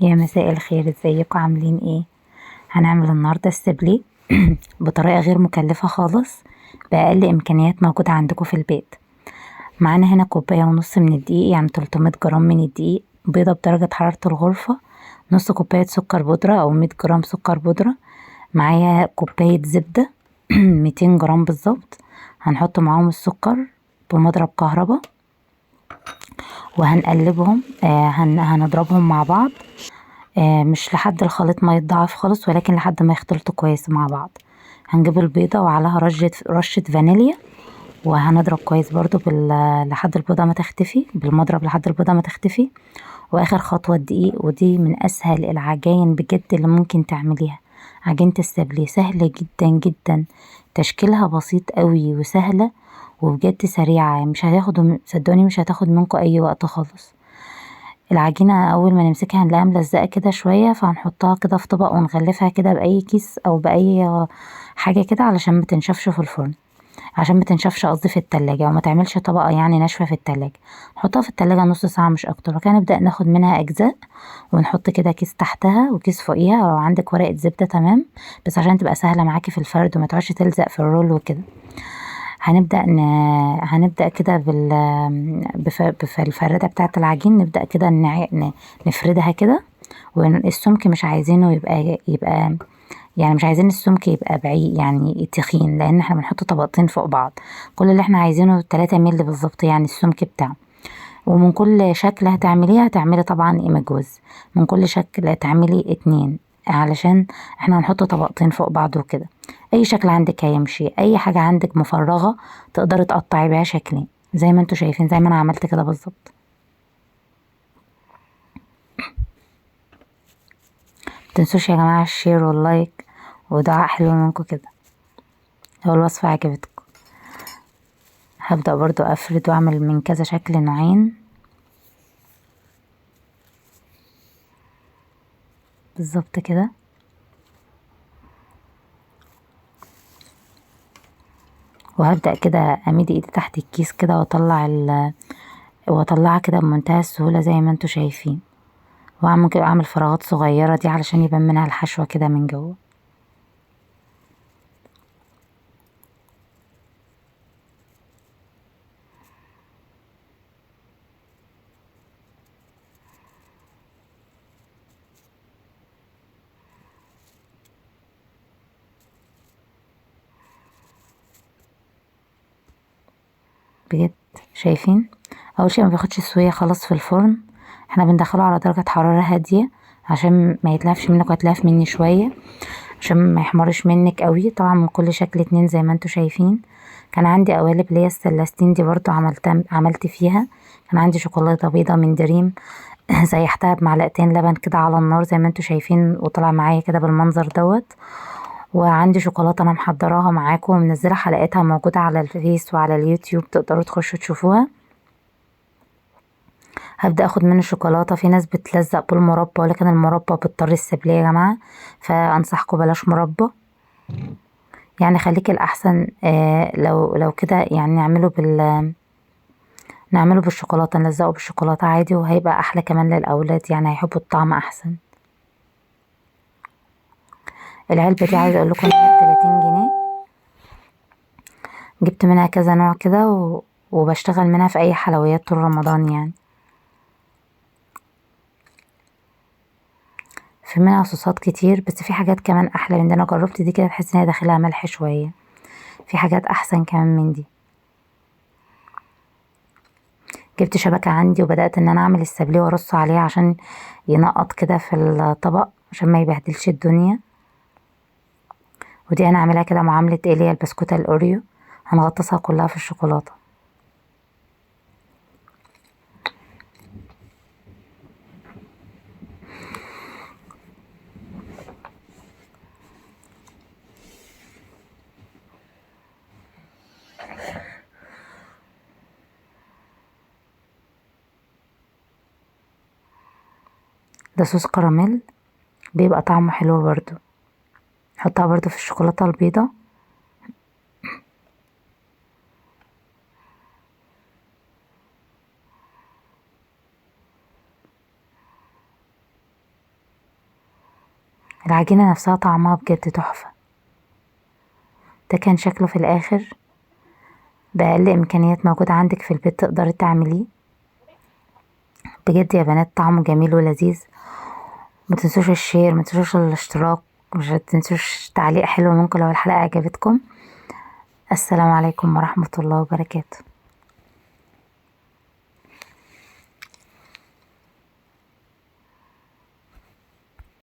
يا مساء الخير، ازيكم عاملين ايه؟ هنعمل النهارده السبلي بطريقة غير مكلفة خالص، باقل امكانيات موجودة عندكم في البيت. معانا هنا كوباية ونص من الدقيق، يعني 300 جرام من الدقيق، بيضة بدرجة حرارة الغرفة، نص كوباية سكر بودره او 100 جرام سكر بودره، معايا كوباية زبدة 200 جرام بالظبط. هنحط معاهم السكر بمضرب كهربا وهنقلبهم، هنضربهم مع بعض، مش لحد الخليط ما يتضاعف خالص، ولكن لحد ما يختلطوا كويس مع بعض. هنجيب البيضة وعليها رشة فانيليا، وهنضرب كويس برضو لحد البيضة ما تختفي بالمضرب، لحد البيضة ما تختفي. واخر خطوة الدقيق، ودي من اسهل العجاين بجد اللي ممكن تعمليها، عجينة السبلي سهلة جدا جدا، تشكيلها بسيط قوي وسهلة وبجد سريعة، مش هتاخد، صدقوني مش هتاخد منكم اي وقت خالص. العجينة اول ما نمسكها هنلاقيها ملزقة كده شوية، فهنحطها كده في طبق ونغلفها كده باي كيس او باي حاجة كده علشان ما تنشفش في الفرن، عشان ما تنشفش قصدي في التلاجة، وما تعملش طبقة يعني ناشفة في التلاجة. نحطها في التلاجة نص ساعة مش اكتر، وكده نبدأ ناخد منها اجزاء ونحط كده كيس تحتها وكيس فوقيها، لو عندك ورقة زبدة تمام، بس عشان تبقى سهلة معاكي في الفرد وما تقعدش تلزق في الرول وكده. هنبدأ كده بالفردة بتاعة العجين، نبدأ كده نفردها كده. والسمك مش عايزينه يبقى يعني مش عايزين السمك يبقى بعيد يعني تخين، لان احنا بنحط طبقتين فوق بعض. كل اللي احنا عايزينه 3 مللي بالظبط يعني السمك بتاعه. ومن كل شكل هتعمليه هتعملي طبعا ايماجوز، من كل شكل هتعملي 2 علشان احنا هنحط طبقتين فوق بعض وكده. اي شكل عندك هيمشي، اي حاجة عندك مفرغة تقدري تقطعي بيها شكلين زي ما انتوا شايفين، زي ما انا عملت كده بالظبط. متنسوش يا جماعة ال share وال like ودعاء حلو منكم كده لو الوصفة عجبتكم. هبدأ برضو افرد واعمل من كذا شكل نوعين بالظبط كده. وهبدأ كده امد ايدي تحت الكيس كده واطلعها كده بمنتهى السهولة زي ما انتوا شايفين، واعمل كده، اعمل فراغات صغيرة دي علشان يبان منها الحشوة كده من جوه. بجد شايفين؟ اول شيء ما بياخدش سويه خالص في الفرن، احنا بندخله على درجة حرارة هادية عشان ما يتلهفش منك ويتلهف مني شوية، عشان ما يحمرش منك قوي. طبعا من كل شكل 2 زي ما انتوا شايفين. كان عندي قوالب اللي هي السلاستين دي برضو عملت فيها، كان عندي شوكولاتة بيضة من دريم سيحتها بمعلقتين لبن كده على النار زي ما انتوا شايفين، وطلع معايا كده بالمنظر دوت. وعندي شوكولاتة انا محضراها معاكم ومنزلة حلقتها موجودة على الفيس وعلى اليوتيوب، تقدروا تخشوا تشوفوها. هبدأ اخد منه الشوكولاتة. في ناس بتلزق بالمربى، ولكن المربى بتطري السبلية يا جماعة، فانصحكم بلاش مربى، يعني خليك الاحسن، لو كده يعني نعمله بالشوكولاتة، نلزقه بالشوكولاتة عادي، وهيبقى احلى كمان للاولاد، يعني هيحبوا الطعم احسن. العلبة دي عايزة اقول لكم ان هي 30 جنيه، جبت منها كذا نوع كده وبشتغل منها في اي حلويات طول رمضان يعني. في منها صوصات كتير، بس في حاجات كمان احلى من دي. انا جربت دي كده تحس ان هي داخلها ملح شوية، في حاجات احسن كمان من دي. جبت شبكة عندي وبدأت ان انا اعمل السبليه وارصه عليها عشان ينقط كده في الطبق عشان ما يبهدلش الدنيا. ودي انا عاملاها كده معاملة ايه اللي هي البسكوتة الاوريو، هنغطسها كلها في الشوكولاتة. ده صوص كراميل بيبقى طعمه حلو برضو، نحطها برضو في الشوكولاتة البيضة. العجينة نفسها طعمها بجد تحفة. ده كان شكله في الاخر. بأقل امكانيات موجودة عندك في البيت تقدري تعمليه. بجد يا بنات طعمه جميل ولذيذ. ما تنسوش ال share، ما تنسوش الاشتراك، مش تنسوش تعليق حلو منكم لو الحلقة عجبتكم. السلام عليكم ورحمة الله وبركاته.